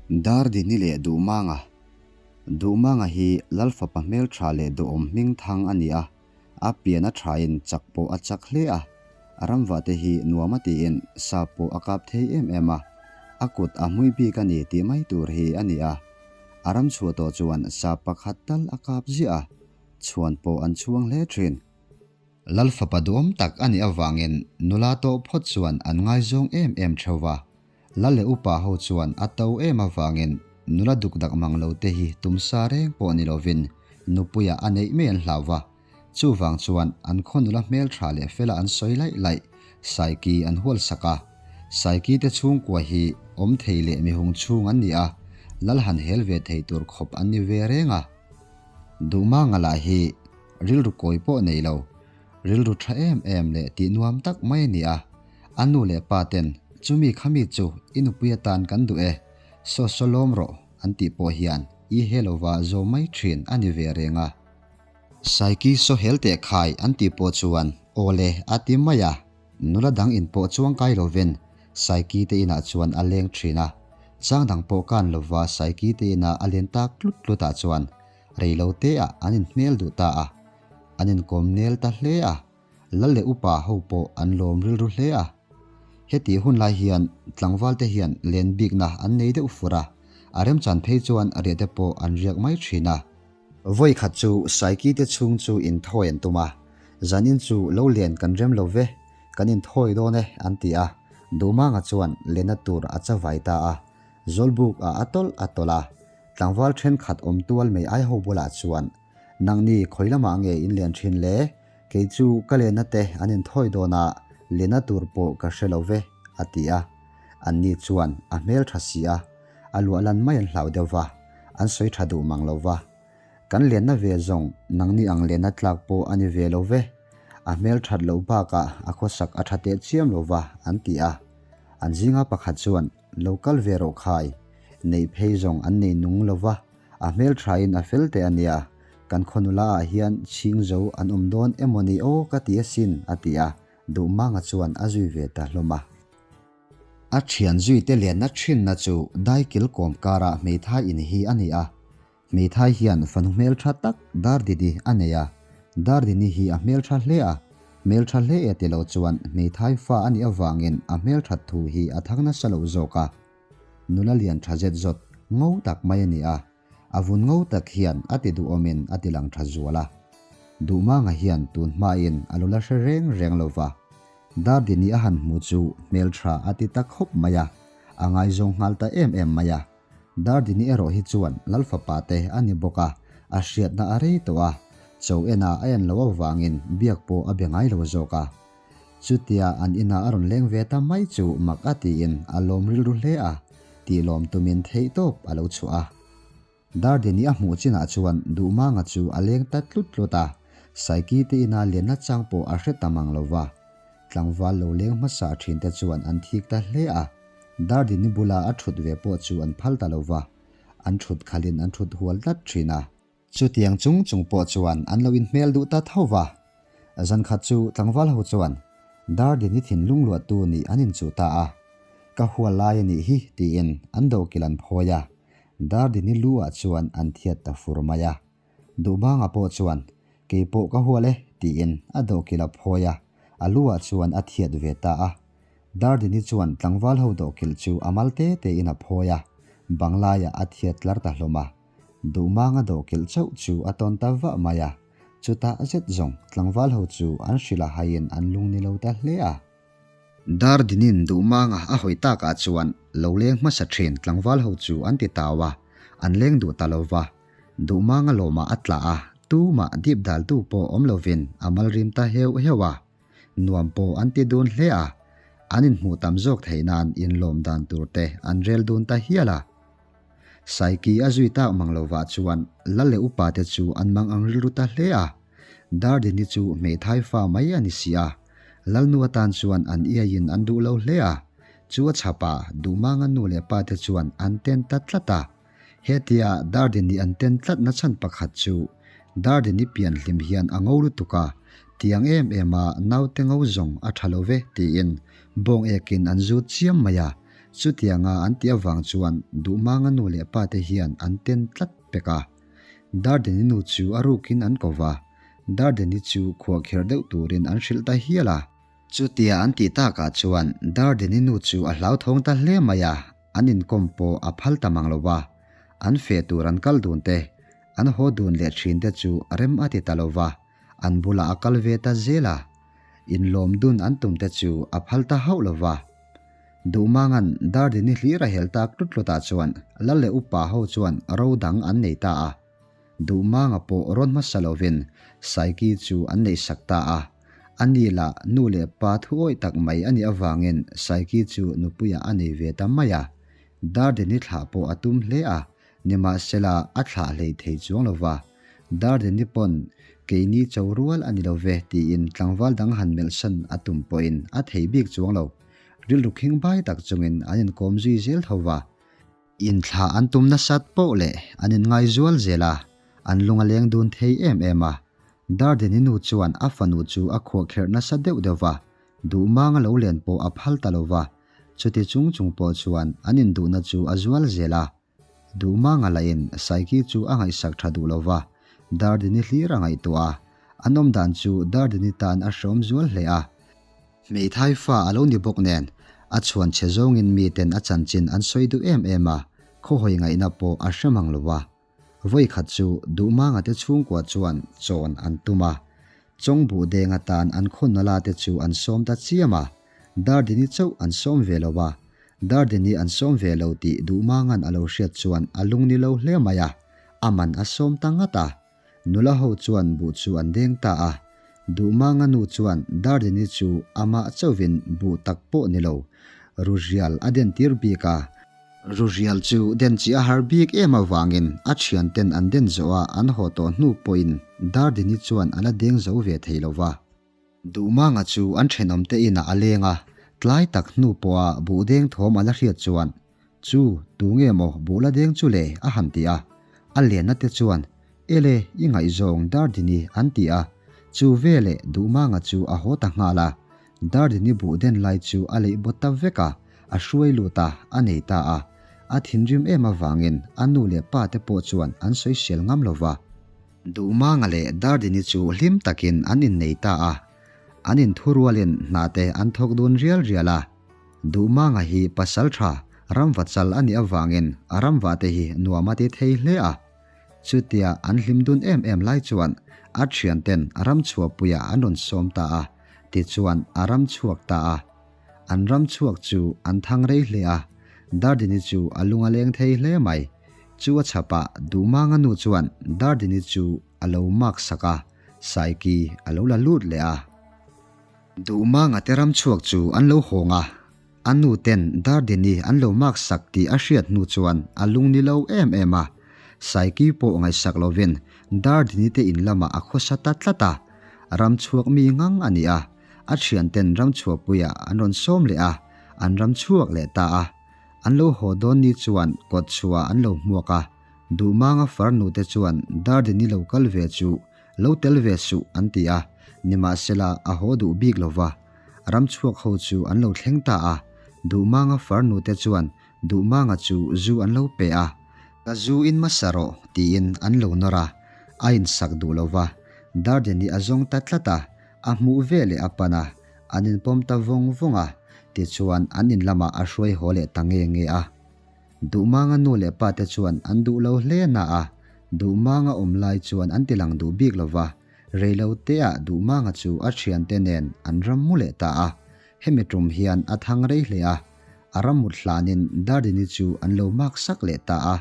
Dardini leh Duhmanga Duhmanga hi Lal fapa hmeltha leh duhawm hmingthang a ni a, a pian a thain chak pawh a chak hle a, a ramvahte hi nuam a tiin sa pawh a kap thei em em a, a kut a hmui bik a ni tih mai tur hi a ni a. A ram chhuah tawh chuan sa pakhat tal a kap ziah a, chhuan pawh an chhuang hle thin. Lal fapa duhawm tak a nih avangin nula tawh phawt chuan an ngaizawng em em theuh va, Lal leh upa ho chuan a to em avangin nula duk dak mang lo te hi tum sa reng pawh ni lovin nupuia a neih mai an hlau va, chuvang chuan an khaw nula hmeltha leh fela an sawi laih laih Saiki an hual sak a. Saiki te chhungkua hi awm thei leh mihung chhung an ni a, lal han hel ve thei tur khawp an ni ve reng a. Duhmanga lah hi rilru kawi pawh nei lo, rilru tha em em leh tih nuam tak mai a ni a. A nu leh pa ten, Chumi khami chu i nupui atan kan duh e, saw saw lawm rawh, an tih pawh hian i he lova zawm mai thin a ni ve reng a. Saiki saw hel teh khai an tih pawh chuan aw le a ti mai a, nula dang in pawh chuang kai lovin Saiki te inah chuan a leng thin a. Chang dang pawh kan lova Saiki te ina a len tak tlut tlut ah chuan rei lo te ah an inhmel duh ta a, an inkawm nel ta hle a. Lal leh upa ho pawh an lawm rilru hle a. Hetih hun lai hian tlangval te hian len bikna an nei deuh fur a, a remchan phei chuan riah te pawh an riak mai thin a. Vawi khat chu Saiki te chhung chu inthawi an tum a, Zanin chu lo len kan rem lo ve, kan inthawi dawn e an ti a, Duhmanga chuan lenna tur a chavai ta a, Zawlbuk ah a tawlh a tawlh a, tlangval thenkhat awm tual mai ai ho bulah chuan Nangni khawi lamah nge in len thin le? Kei chu ka lena te an inthawi dawn a, lena tur pawh ka hre lo ve, a ti a. Anni chuan a hmel tha si a, a luah lan mai an hlau deuh va, an sawi tha duh mang lo va. Kan lenna ve zawng nangni ang lena tlak pawh a ni ve lo ve, a hmel that loh bakah a khawsak a tha teh chiam lo va, an ti a. An zinga pakhat chuan, Lo kal ve rawh khai, neih phei zawng an nei nung lo va, A hmelthain a fel teh a nia, kan khaw nula ah hian chhing zo an awm dawn emaw ni aw ka ti asin, a ti a, Duhmanga chuan a zui ve ta hlawm a. A thian zui te lenna thinna chu daikil kawm karah hmeithai in hi a ni a, hmeithai hian fanu hmeltha tak Dardini a nei a, Dardini hi a hmeltha hle a, hmeltha hle e ti lo chuan hmeithai fa a nih avangin a hmelthat thu hi a thang nasa lo zawk a. Nula lian tha zet zawt ngo tak mai a ni a, a vun ngo tak hian a ti duhawmin a ti lang tha zual a. Duhmanga hian tun hmain a lo la hre reng reng lo va, Dardini a han hmu chu hmeltha a ti ta khawp mai a, a ngaizawng nghal ta em em mai a. Dardini erawh hi chuan Lal fapa te a ni bawk a, a hriatna a rei tawh a, cho ena a en loh avangin biak pawh a be ngai lo zawk a. Chutia an inah a rawn leng ve ta mai chu mak a tiin a lawm rilru hle a, tih lawm tumin theihtawp a lo chhuah a. Dardini a hmuh chinah chuan Duhmanga chu a leng ta tlut tlut a, Saiki te ina lenna chang pawh a hre ta mang lo va. Tlangval lo leng hmasa thinte chuan an thik ta hle a, Dardini bula a thut ve pawh chu an phal ta lo va, an thut khalin an thut hual tlat thin a. Chutiang chung chung pawh chuan an lo inhmel duh ta tho va. Zan khat chu tlangval ho chuan Dardini thinlung luahtu nih an inchuh ta a. Ka hual lai a nih hi tiin an dawhkilh an phawi a. Dardini lu ah chuan an thiat ta fur mai a. Duhbanga pawh chuan Kei pawh ka hual e tiin a dawhkilh a phawi a, a lu ah chuan a thiat ve ta a. Dardini chuan tlangval ho dawhkilh chu a mal te te in a phawi a, banglaiah a thiat tlar ta hlawm a. Duhmanga dawhkilh chauh chu a tawn ta vah mai a, chutah zet zawng tlangval ho chu an hrilh a haiin an lung ni lo ta hle a. Dardinin Duhmanga a hawi takah chuan lo leng hmasa thin tlangval ho chu an ti tau a, an leng duh ta lo va. Duhmanga lawmah a tla a, tumah dip daltu pawh awm lovin a mal rim ta heuh heuh a. Nuam pawh an ti dun hle a, an inhmuh tam zawk theih nan inlawm dan tur te an rel dun ta hial a. Saiki a zui tak mang lovah chuan Lal leh upa te chu an mang ang rilru ta hle a. Dardini chu hmeithai fa mai a ni si a, Lalnu atan chuan an iaiin an duh lo hle a. Chu a chhapa Duhmanga nu leh pa te chuan an ten ta tlat a. Hetia Dardini an ten tlat na chhan pakhat chu Dardini pian hlim hian a ngo lutuk a, tiang em em a naute ngo zawng a tha lo ve tiin bawng ekin an zut chiam mai a. Chutianga an tih avang chuan Duhmanga nu leh pa te hian an ten tlat pek a. Dardeni nu chu a rukin an ko va, Dardeni chu khuahkherh deuh turin an hrilh ta hial a. Chutia an tih takah chuan Dardeni nu chu a hlauthawng ta hle mai a, an inkawm pawh a phal ta mang lo va. An feh tur an kal dun te, an haw dun leh thin te chu rem a ti ta lo va, an bulah a kal ve ta zel a. Inlawm dun an tum te chu a phal ta hauh lo va. Duhmanga'n Dardini hlir a hel tak tlut tlutah chuan Lal leh upa ho chuan ro dang an nei ta a. Duhmanga pawh rawn hmasa lovin Saiki chu an neihsak ta a. A ni lah nu leh pa thu awih tak mai a nih avangin Saiki chu nupuiah a nei ve ta mai a. Dardini thlah pawh a tum hle a, nimahsela a thlah hlei thei chuang lo va. Dardini pawn keini cho rual a ni lo ve tiin tlangval dang han melhsan a tum pawhin a thei bik chuang lo. Rilru khingbai tak chungin an inkawm zui zel tho va. Inthlah an tum nasat poh leh an inngai zual zel a, an lung a leng dun thei em em a. Dardini nu chuan a fanu chu a khuahkherh nasa deuh deuh va, duhmang a lo len pawh a phal ta lo va. Chuti chung chung pawh chuan an induhna chu a zual zel a. Duhmanga lahin Saiki chu a ngaihsak tha duh lo va, Dardini hlir a ngaihtuah a. An awmdan chu Dardini tan a hreawm zual hle a. Hmeithai fa a lo ni bawk nen, a chhuan chhe zawngin miten a chanchin an sawi duh em em a, khawhawi ngaihna pawh a hre mang lo a. Vawi khat chu Duhmanga te chhungkua chuan chawn an tum a, Chawngbuh deng atan an khaw nula te chu an sawm ta chiam a, Dardini chauh an sawm ve lo a. Dardini an sawm ve lo tih Duhmanga'n a lo hriat chuan a lung ni lo hle mai a, a man a sawm ta ngat a. Nula ho chuan buh chu an deng ta a. Duhmanga nu chuan Dardini chu amah chauhin buh tak pawh ni lo, Rurial a den tir bik a. Rurial chu den chi a har bik em avangin a thianten an den zawh a an haw tawh hnu pawhin Dardini chuan a la deng zo ve thei lo va. Duhmanga chu an thenawmte inah a leng a, tlai tak hnu pawha buh deng thawm a la hriat chuan Chu, tu nge maw buh la deng chu le? a han ti a. A lenna te chuan, Ele, i ngaihzawng Dardini an ti a. Chu veleh Duhmanga chu a haw ta nghal a. Dardini buh den lai chu a leih bawt ta vek a, a hruai lut a, a nei ta a. A thinrim em avangin a nu leh pa te pawh chuan an sawisel ngam lo va. Duhmanga leh Dardini chu hlim takin an innei ta a. An inthurualin hna te an thawk dun rial rial a. Duhmanga hi pasal tha, ramva chal a nih avangin a ramva te hi nuam a ti thei hle a. Chutia an hlim dun em em lai chuan a thianten a ram chhuahpuiah an rawn sawm ta a, tichuan a ram chhuak ta a. An ram chhuak chu an thang rei hle a, Dardini chu a lung a leng thei hle mai. Chu a chhapah Duhmanga nu chuan Dardini chu a lo mak sak a, Saiki a lo la lut leh a. Duhmanga te ram chhuak chu an lo hawng a, a nu ten Dardini an lo mak sak tih a hriat hnu chuan a lung ni lo em em a. Saiki pawh ngaihsak lovin Dardini te in lamah a khawsa ta tlat a, ram chhuak mi ngang a ni a, a thian ten ram chhuahpuiah an rawn sawm leh a, an ram chhuak leh ta a. An lo haw dawn ni chuan kawt chhuah an lo hmuak a, Duhmanga farnu te chuan Dardini lo kal ve chu Lo tel ve suh an ti a, nimahsela a haw duh bik lo va. Ramchhuak ho chu an lo thleng ta a, Duhmanga farnu te chuan Duhmanga chu zu an lo pe a. Ka zu in hmasa rawh tiin an lo nawr a, a insak duh lo va. Dardeni a zawng ta tlat a, a hmuh ve leh a pan a, an inpawm ta vawng vawng a, tichuan an in lamah a hruai haw leh ta nge nge a. Duhmanga nu leh pa te chuan an duh lo hle na a, Duhmanga awm lai chuan an ti lang duh bik lo va, reilo teah Duhmanga chu a thiante nen an ram mu leh ta a, hemi tum hian a thang rei hle a, a ram mut hlanin Dardini chu an lo mak sak leh ta a,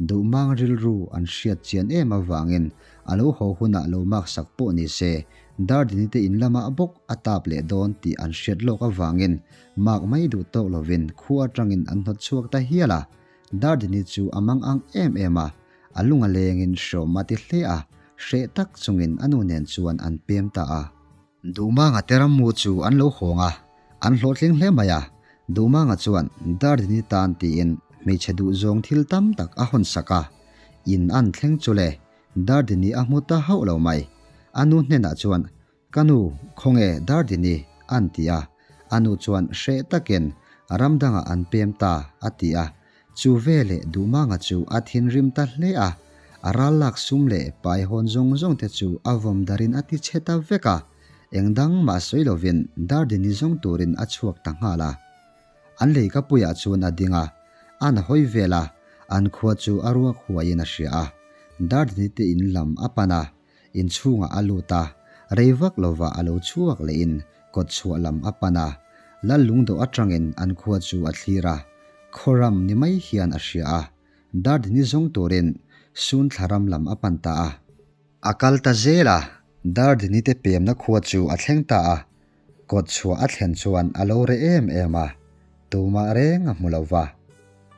Duhmang rilru an hriat chian em avangin a lo haw hunah lo mak sak pawh ni se Dardini te in lamah bawk a tap leh dawn tih an hriat lawk avangin Mak mai duh tawk lovin khua atangin an hnawt chhuak ta hial a, Dardini chu a mang ang em em a, a lung a lengin hreawm a ti hle a, hreh tak chungin a nu nen chuan an pem ta a. Duhmanga te rammu chu an lo hawng a, an hlawhtling hle mai a, Duhmanga chuan Dardini tan tiin hmeichhe duhzawng thil tam tak a hawn sak a, in an thleng chu le, Dardini a hmu ta hauh lo mai. A nu hnenah chuan Ka nu, khawnge Dardini? a'n ti a. A nu chuan hreh takin, Ram dangah an pem ta, a ti a. Chu veleh Duhmanga chu a thinrim ta hle a, a ral lak sum leh pai hawn zawng zawng te chu a vawm darin a ti chhe ta vek a, eng dang mah sawi lovin Dardini zawng turin a chhuak ta nghal a. An leikapuiah chuan a ding a, an hawi vel a, an khua chu a ruak huaiin a hria a. Dardini te in lam a pan a, Inchhungah a lut a, rei vak lovah a lo chhuak lehin kawt chhuah lam a pan a, Lal lungdawh atangin an khua chu a thlir a, khawram ni mai hian a hria a, Dardini zawng turin Sun thla ram lam a pan ta a. A kal ta zel a, Dardini te pemna khua chu a thleng ta a, kawt chhuah a thlen chuan a lo reh em em a, tumah reng a hmu lo va.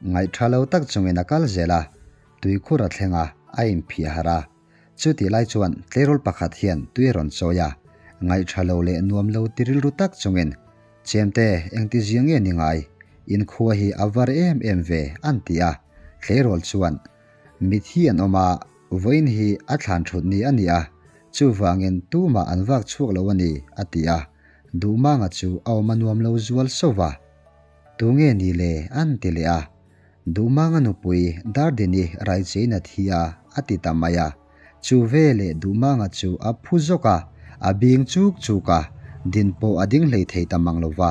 Ngaihtha lo tak chungin a kal zel a, tuikhur a thleng a, a inphiah harh a. Chutih lai chuan tleirawl pakhat hian tui a rawn chawi a, ngaihṭha lo leh nuam lo ti rilru tak chungin, Chemte, engti zia nge ni ngai? In khua hi a var em em ve, an ti a. Tleirawl chuan, Mit hi an awm a, vawiin hi a thlan ṭhut ni a ni a, chuvangin tumah an vak chhuak lo a ni, a ti a. Duhmanga chu a awm a nuam lo zual sauh va. Tunge ni le? an ti leh a. Duhmanga nupui Dardini raichein a thi a, a ti ta mai a. Chu veleh Duhmanga chu a phu zawk a, a bing chuk chuk a, din pawh a ding hlei thei ta mang lo va.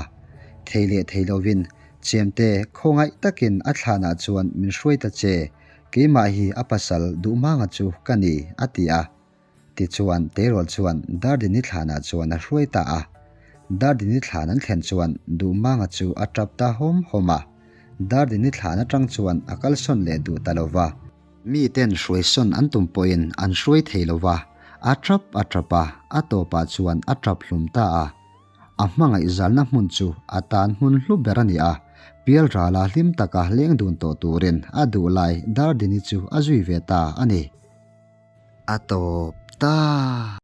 Thei leh thei lovin, Chemte, khawngaih takin a thlanah chuan min hruai ta che, keimah hi a pasal Duhmanga chu ka ni, a ti a. Tichuan, Teirawl chuan Dardini thlanah chuan a hruai ta a. Dardini thlan an thlen chuan Duhmanga chu a tap ta hawm hawm a. Dardini thlan atang chuan a kalsawn leh duh ta lo va. Miten hruaisawn an tum pawhin an hruai thei lo va, a tap a tap a, a tawpah chuan a tap hlum ta a. A hmangaih zalna hmun chu a tan hmun hlu ber a ni a, Pialrala hlim taka leng dun tawh turin a duh lai Dardini chu a zui ve ta a ni. A tawp ta.